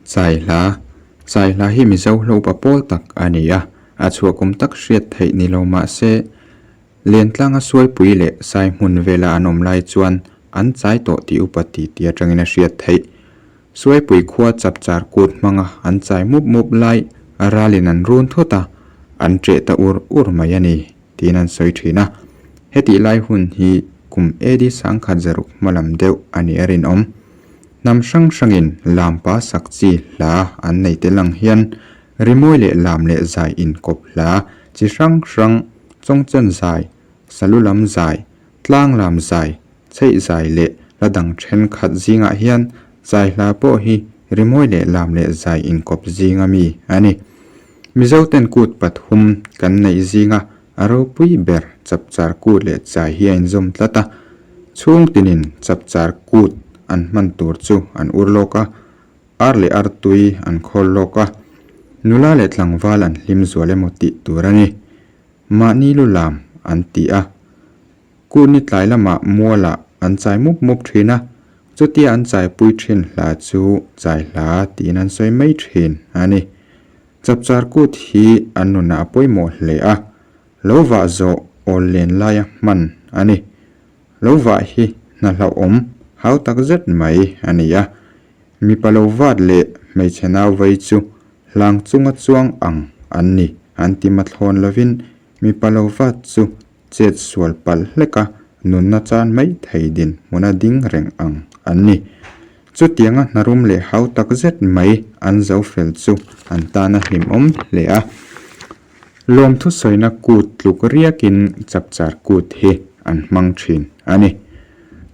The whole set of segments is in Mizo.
Chai hla, Chai hla hi Mizo hlopa pawl tak a ni a, a chhuahkum tak hriat theih ni lo mah se, Lentlanga Suaipui leh Sai hmun vela an awm lai chuan an chai tawh tih upa ti ti atangin a hriat theih. Suaipui khua chapchar kut hmanga an chai mup mup lai ralin an run thut a, an ṭeh ta ur ur mai a ni tiin an sawi ṭhin a. Hetih lai hun hi kum AD sangkhat zaruk hma lam deuh a nih a rinawm. Hnam hrang hrangin lampa sak chi hla an nei tel ang hian rimawi leh lam leh zai inkawp hla chi hrang hrang, chawngchen zai, salu lam zai, tlang lam zai, chheih zai leh hla dang thenkhat zingah hian zai hla pawh hi rimawi leh lam leh zai inkawp zinga mi a ni. Mizoten kut pathum kan neih zinga a ropui ber chapchar kut leh chai hi a inzawm tlat a, chhung tinin chapchar kut an hman tur chu an ur lawk a, ar leh artui an khawl lawk a, nula leh tlangval an hlim zual emaw tih tur a ni. Mahni lu lam an ti a, kut ni tlai lamah mualah an chai mup mup thin a, chutia an chaipui thin hla chu chai hla tiin an sawi mai thin a ni. Chapchar kut hi an nunah a pawimawh hle a, lo vah zawh awl len laia hman a ni. Lo vah hi hna hlauhawm hau tak zet mai a ni a, mipa lo vat leh hmeichhe nau vei chu hlang chunga chuang ang an ni an ti mathlawn lovin mipa lo vat chu chet sual palh hlek a, nunna chan mai thei din hmuna ding reng ang an ni. Chutianga hnarum leh hau tak zet mai an zo fel chu an tan a hlimawm hle a. Lawmthu sawina kut tluk riakin chapchar kut hi an hmang thin a ni.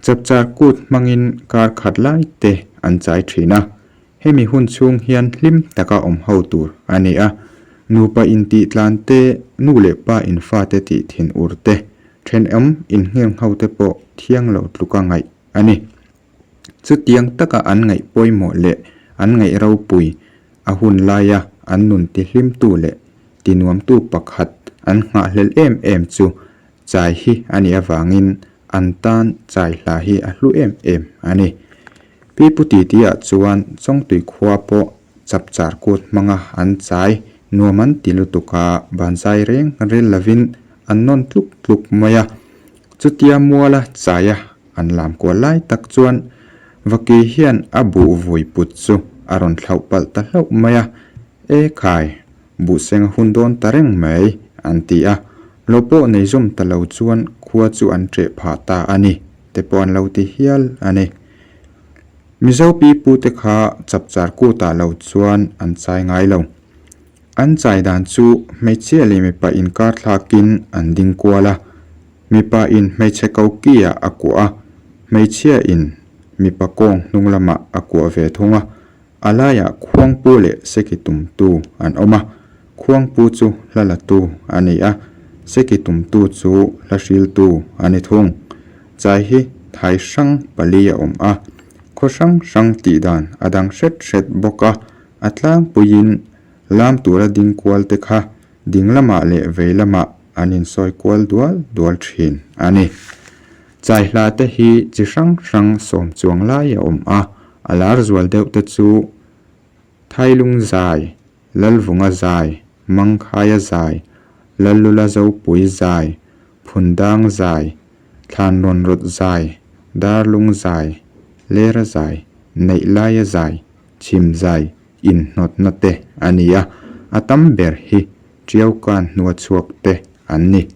Chapchar kut hmangin kar khat lai te an chai thin a, Hemi hun chhung hian hlim taka awm ho tur a ni a, nupa intih tlan te, nu leh pa in fate tih thin ur te, thenawm inhngeng ho te pawh thiang lo tluka ngaih a ni. Chutiang taka an ngaih pawimawh leh an ngaih ropui a hun laia an nun tihlimtu leh tinuamtu pakhat an nghahhlelh em em chu chai hi a nih avangin an tan chai hla hi a hlu em em a ni. Pi Pu Titi-ah chuan Chawngtui khua pawh chapchar kut hmanga an chai nuam an ti lutuk a, banzai reng rel lovin an nawn tluk tluk mai a. Chutia muala chaia an lam kual lai tak chuan Vaki hian a buh vui put chu a rawn thlauh palh ta hlauh mai a, E khai, buhseng a hun dawn ta reng mai, an ti a. Lo pawh nei zawm ta lo chuan khua chu an ṭeh phah ta a ni. te pawh an lo ti hial a ni. Mizo pi pu te kha chapchar kutah lo chuan an chai ngai lo. An chai dan chu hmeichhia leh mipa inkar thlakin an ding kual a, mipa in hmeichhe koki ah a kuah a, hmeichhia in mipa kawng hnung lamah a kuah ve thung a, a laiah khuangpu leh seki tumtu an awm a, khuangpu chu hla latu a ni a, seki tumtu chu hla hriltu a ni thung. Chai hi thai hrang pali a awm a, khaw hrang hrang tih dan a dang hret hret bawk a, a tlangpuiin lam tura ding kual te kha ding lamah leh vei lamah an insawi kual dual dual thin a ni. Chai hla te hi chi hrang hrang sawm chuang lai a awm a, a lar zual deuh te chu Thailung zai, Lalvunga zai, Mangkhaia zai, Lallula Zopui zai, Phundang zai, Thlanrawn rawt zai, Darlung zai, Lera zai, Neihlaia zai, Chhim zai, inhnawtna te a ni a, a tam ber hi Tiaukan hnua chhuak te an ni.